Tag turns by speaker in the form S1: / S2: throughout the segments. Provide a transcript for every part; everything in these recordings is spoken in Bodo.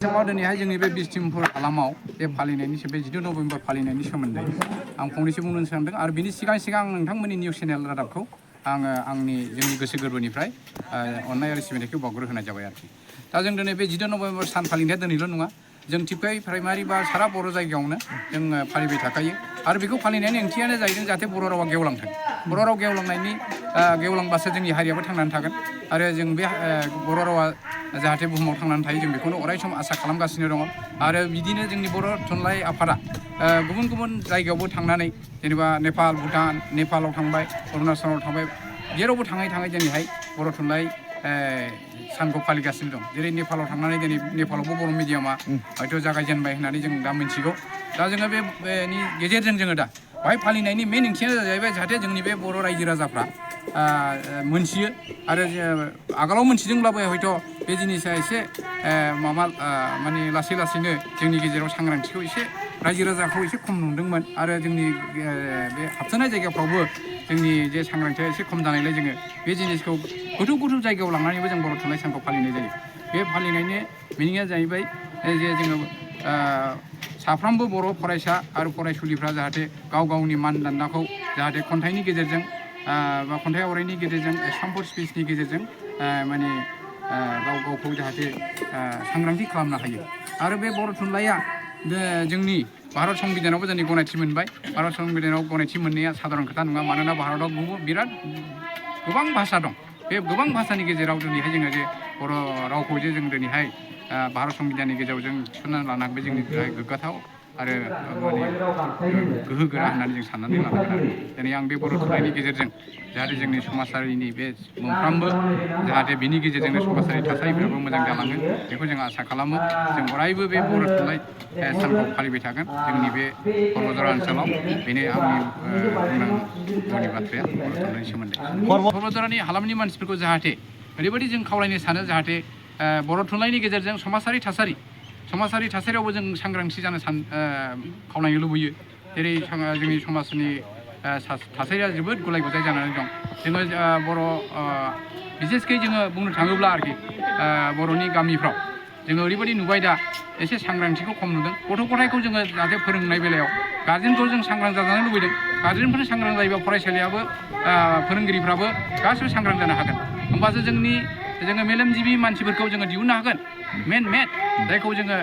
S1: दिनैहाय जोंनि बे बिस्तिमपुर हालामाव बे फालिनायनि बे 12 नभेम्बर फालिनायनि सोमोन्दै आं फंनैसो बुंनो सानदों आरो बिनि सिगां नोंथांमोननि निउस चेनेल रादाबखौ आङो जोंनि गोसो गोरबोनिफ्राय अननाय आरो सिबिनायखौ बावग्रोहोनाय जाबाय आरोखि। दा जों दिनै बे 12 नभेम्बर सान फालिनाया दिनैल' नङा, जों टिपकाइ प्राइमारि बा सारा बर' जायगायावनो जों फालिबाय थाखायो आरो बेखौ फालिनायनि ओंथियानो जाहैदों जाहाथे बर' रावा गेवलांथों। बर' राव गेवलांबासो जोंनि हारियाबो थांनानै थागोन आरो जों बे बर' रावा जाहाथे बुहुमाव थांनानै थायो जों बेखौनो अराय सम आसा खालामगासिनो दङ आरो बिदिनो जोंनि बर' थुनलाइ आफादा गुबुन गुबुन जायगायावबो थांनानै जेनेबा नेपाल, भुटान, नेपालाव थांबाय, अरुणाचलाव थांबाय, जेरावबो थाङै दिनैहाय बर' थुनलाइ सानखौ फालिगासिनो दं। जेरै नेपालाव थांनानै दिनै नेपालावबो बर' मिडियामा हयथ' जागायजेनबाय होननानै जों दा मिन्थिगौ। दा जोङो बेनि गेजेरजों जोङो दा बेवहाय फालिनायनि मेन ओंथियानो जाहैबाय जाहाथे जोंनि बे बर' रायजो राजाफ्रा मोनथियो आरो आगोलाव मोनथिदोंब्लाबो हयथ' बे जिनिसा एसे माने लासैनो जोंनि गेजेराव सांग्रांथिखौ एसे रायजो राजाखौ एसे खम नुदोंमोन आरो जोंनि बे हाबसोनाय जायगाफ्रावबो जोंनि जे सांग्रांथिया एसे खम जानायलाय जोङो बे जिनिसखौ गोथौ जायगायाव लांनानैबो जों बर' थुनलाइ सानखौ फालिनाय जायो। बे फालिनायनि मिनिंआ जाहैबाय जे जोङो साफ्रोमबो बर' फरायसा आरो फरायसुलिफ्रा जाहाथे गावनि मानदान्दाखौ जाहाथे खन्थाइनि गेजेरजों बा खन्थाइ आवरायनि गेजेरजों सामफुर स्पिचनि गेजेरजों माने गावखौ जाहाथे सांग्रांथि खालामनो हायो आरो बे बर' थुनलाइया जोंनि भारत संबिधानावबो जोंनि गनायथि मोनबाय। भारत संबिधानाव गनायथि मोननाया साधारन खोथा नङा, मानोना भारताव बिराद गोबां भाषा दं। बे गोबां भाषानि गेजेराव दिनैहाय जोङो जे बर' रावखौ जे जों दिनैहाय भारत संबिधाननि गेजेराव जों थिसननानै लानो हाबाय, जोंनि थाखाय गोग्गाथाव आरो माने गोहो गोरा होननानै जों साननानै लानांगोन आरो दिनै आं बे बर' थुनलाइनि गेजेरजों जाहाथे जोंनि समाजारिनि बे मोनफ्रोमबो जाहाथे बिनि गेजेरजोंनो समाजारि थासारिफ्राबो मोजां जालाङो बेखौ जों आसा खालामो। जों अरायबो बे बर' थुनलाइ सानखौ फालिबाय थागोन जोंनि बे क'क्राझार ओनसोलाव। बेनो आंनि बुंनांगौनि बाथ्राया बर' थुनलाइनि सोमोन्दै। क'क्राझारनि हालामनि मानसिफोरखौ जाहाथे ओरैबायदि जों खावलायनो सानो जाहाथे बर' थुनलाइनि गेजेरजों समाजारि थासारियावबो जों सांग्रांथि जानो खावलायनो लुबैयो। जेरै जोंनि समाजनि थासारिया जोबोद गुलाय गुजाय जानानै दं। जोङो बर' बिसेसकै जोङो बुंनो थाङोब्ला आरोखि बर'नि गामिफ्राव जोङो ओरैबायदि नुबाय दा एसे सांग्रांथिखौ खम नुदों। गथ' गथायखौ जोङो जाहाथे फोरोंनाय बेलायाव गार्जेनखौ जों सांग्रां जाजानो लुबैदों। गार्जेनफोरा सांग्रां जायोबा फरायसालियाबो फोरोंगिरिफ्राबो गासिबो सांग्रां जानो हागोन। होमबासो जोङो मेलेमजिबि मानसिफोरखौ जोङो दिहुननो हागोन। मेड जायखौ जोङो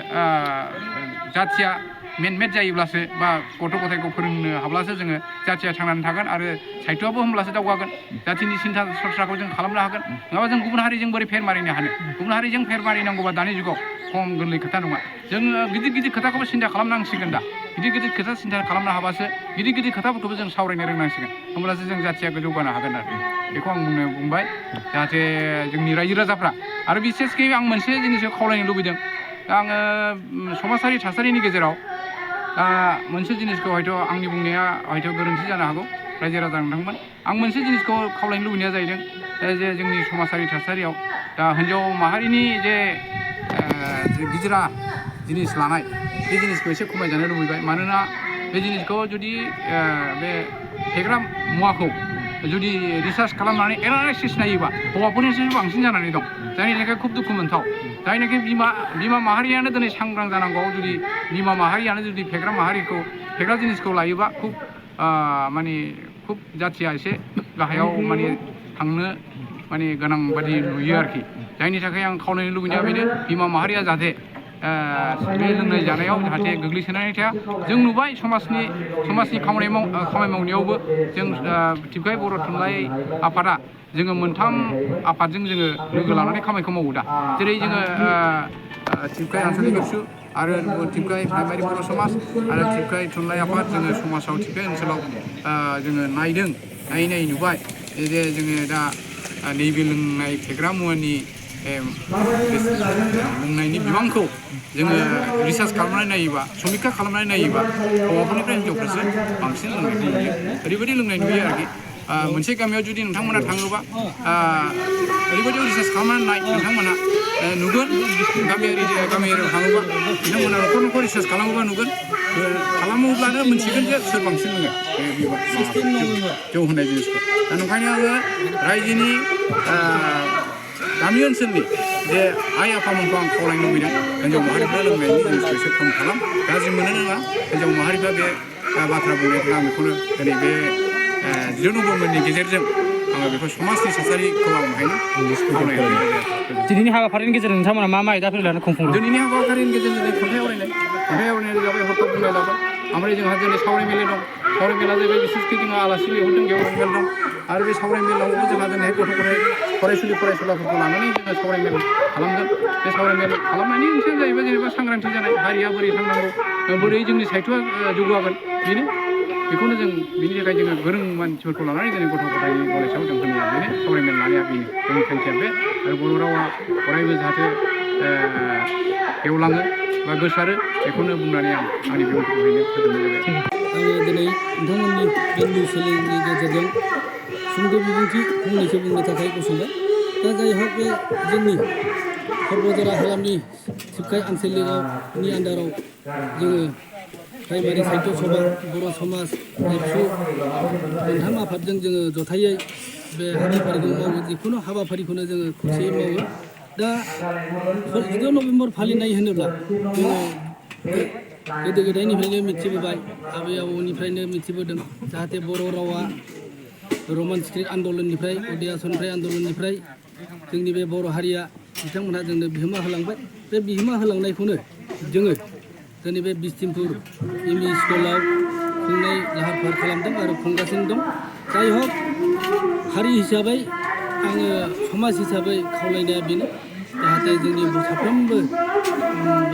S1: जाथिया मेड जायोब्लासो बा गथ' गथायखौ फोरोंनो हाब्लासो जोङो जाथिया थांनानै थागोन आरो साहित्यआबो होमब्लासो दावगागोन। जाथिनि सिन्था सरसाखौ जों खालामनो हागोन। नङाबा जों गुबुन हारिजों बोरै फेर मारिनो हानो? गुबुन हारिजों फेर मारिनांगौबा दानि जुगाव खम गोरलै खोथा नङा। जोङो गिदिर खोथाखौबो सिन्था खालामनांसिगोन दा। गिदिर खोथा सिन्था खालामनो हाबासो गिदिर खोथाफोरखौबो जों सावरायनो रोंनांसिगोन। होमब्लासो जों जाथिया जौगानो हागोन आरो बेखौ आं बुंबाय जाहाथे जोंनि रायजो राजाफ्रा आरो बिसेसकै आं मोनसे जिनिसखौ खावलायनो लुबैदों। आङो समाजारि थासारिनि गेजेराव मोनसे जिनिसखौ हयथ' आंनि बुंनाया हयथ' गोरोन्थि जानो हागौ रायजो राजा नोंथांमोन। आं मोनसे जिनिसखौ खावलायनो लुबैनाया जाहैदों जे जोंनि समाजारि थासारियाव दा हिन्जाव माहारिनि जे गिदिरा जिनिस लानाय बे जिनिसखौ एसे खमायजानो लुबैबाय। मानोना बे जिनिसखौ जुदि बे फेग्रा मुवाखौ जुदि रिसार्च खालामनानै एनालाइसिस नायोबा हौवाफोरनिसो बांसिन जानानै दं, जायनि थाखाय खुब दुखु मोनथाव। जायनाखि बिमा माहारियानो दिनै सांग्रां जानांगौ। जुदि बिमा माहारियानो जुदि फेग्रा जिनिसखौ लायोबा माने खुब जाथिया एसे गाहायाव माने थांनो माने गोनां बादि नुयो आरोखि। जायनि थाखाय आं खावलायनो लुबैनाया बेनो बिमा माहारिया जाहाथे बे लोंनाय जानायाव जाहाथे गोग्लैसोनानै थाया। जों नुबाय समाजनि खामानि मावनायावबो जों टिपकाइ बर' थुनलाइ आफादा जोङो 3 आफादजों जोङो लोगो लानानै खामानिखौ मावो दा। जेरै जोङो टिपकाइ आनसलिक एबसु आरो टिपकाइ प्राइमारि बर' समाज आरो टिपकाइ थुनलाइ आफाद जोङो समाजाव टिपकाइ ओनसोलाव जोङो नायै नुबाय जे जोङो दा नैबे लोंनाय फेग्रा मुवानि लोंनायनि बिबांखौ जोङो रिसार्च खालामनानै नायोबा, समिक्षा खालामनानै नायोबा हौवाफोरनिफ्राय हिनजावफ्रासो बांसिन लोंनायखौ नुयो। ओरैबायदि लोंनाय नुयो आरोखि। मोनसे गामियाव जुदि नोंथांमोना थाङोबा ओरैबायदि रिसार्च खालामनानै नोंथांमोना नुगोन। गामियारियाव थाङोबा नोंथांमोना न'खर रिसार्च खालामोबा नुगोन। खालामोब्लानो मोनथिगोन जे सोर बांसिन लोङो बे जौ होनाय जिनिसखौ। दा नंखायनो आङो रायजोनि गामि ओनसोलनि जे आइ आफामोनखौ आं खावलायनो लुबैदों हिन्जाव माहारिफ्रा लोंनायनि जिनिसखौ एसे खम खालाम गाज्रि मोनो नङा हिन्जाव माहारिफ्रा बे बाथ्रा बुंनायखौ आं बेखौनो दिनै बे 10 नभेम्बरनि गेजेरजों आङो बेखौ समाजनि थासारिखौ आं बेहायनो खावलायनो
S2: दिनैनि हाबाफारिनि गेजेरजों नोंथांमोना मा आयदाफोर लानानै खुंफुंदों
S1: दिनैनि हाबाफारिनि गेजेरजों जों खन्थाइ आवरायनाय जाबाय हरखाब बुंनाय जाबाय ओमफ्राय जोंहा दिनै सावराय मेल दं सावराय मेला जाहैबाय बिसेसकि जोंहा आलासि लिंहरदों गेवलां मेल दं आरो बे सावराय मेलावबो जोंहा दिनै गथ' गथाय फरायसुलि फरायसुलाफोरखौ लानानै जोङो सावराय मेल खालामगोन बे सावराय मेल खालामनायनि ओंथियानो जाहैबाय जेनेबा सांग्रांथि जानाय हारिया बोरै थांनांगौ बोरै जोंनि साहित्यआ जौगागोन बेनो बेखौनो जों बिनि थाखाय जोङो गोरों मानसिफोरखौ लानानै जोंनि गथ' गथायनि नलेजाव जों होनाया बेनो सावराय मेल लानाया बेनो जोंनि थांखिया बे आरो बर' रावा अरायबो जाहाथे गेवलाङो बा गोसारो बेखौनो बुंनानै आं आंनि बिबुंथिखौ बेनो फोजोबनाय जाबाय
S3: आङो दिनै नोंथांमोननि बे निउस चेनेलनि गेजेरजों सुंद' बिबुंथि फंनैसो बुंनो थाखाय गसंबाय दा जाय हक बे जोंनि सर्बजरा हालामनि सिबखाय आनसलिकनि आन्दाराव जोङो प्राइमारि साहित्य सभा बर' समाज एबसु मोनथाम आफादजों जोङो जथायै बे हाबाफारिखौ मावो जिखुनु हाबाफारिखौनो जोङो खौसेयै मावो दा 10 नभेम्बर फालिनाय होनोब्ला जोङो गोदो गोदायनिफ्रायनो मिथिबोबाय आबै आबौनिफ्रायनो मिथिबोदों जाहाथे बर' रावा रमान स्क्रिप्ट आन्दलननिफ्राय उदयासनफ्राय आन्दलननिफ्राय जोंनि बे बर' हारिया बिथांमोनहा जोंनो बिहोमा होलांबाय बे बिहोमा होलांनायखौनो जोङो दिनै बे बिसतिमपुर एमइ स्कुलाव खुंनाय लाहार फाहार खालामदों आरो खुंगासिनो दं जाय हक हारि हिसाबै आङो समाज हिसाबै खावलायनाया बेनो जाहाथे जोंनि साफ्रोमबो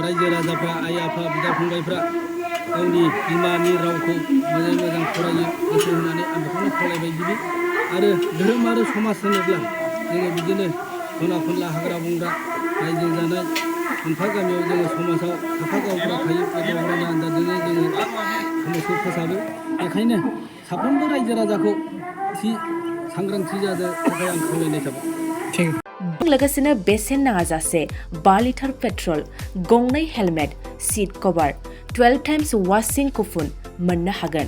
S3: रायजो राजाफ्रा आइ आफा बिदा फंबायफ्रा गावनि बिमानि रावखौ मोजाङै मोजां फरायो गोसो होनानै आं बेखौनो खावलायबाय गिबि आरो धोरोम आरो समाज होनोब्ला जोङो बिदिनो खना खनला हाग्रा बंग्रा रायजो जानाय मोनफा गामियाव जोङो समाजाव साफा गावफ्रा थायो बे गावफ्रानि आन्दाजोंनो जोङो समाजखौ फोसाबो बेखायनो साफ्रोमबो रायजो राजाखौ थि सांग्रांथि जानो थाखाय आं खावलायनाय थाबाय
S4: लोगोसेनो बेसेन नाङाजासे 2 लिटार पेट्रल गंनै हेलमेट सीट कभार 12 टाइम्स वाशिं कुपन मोननो हागोन।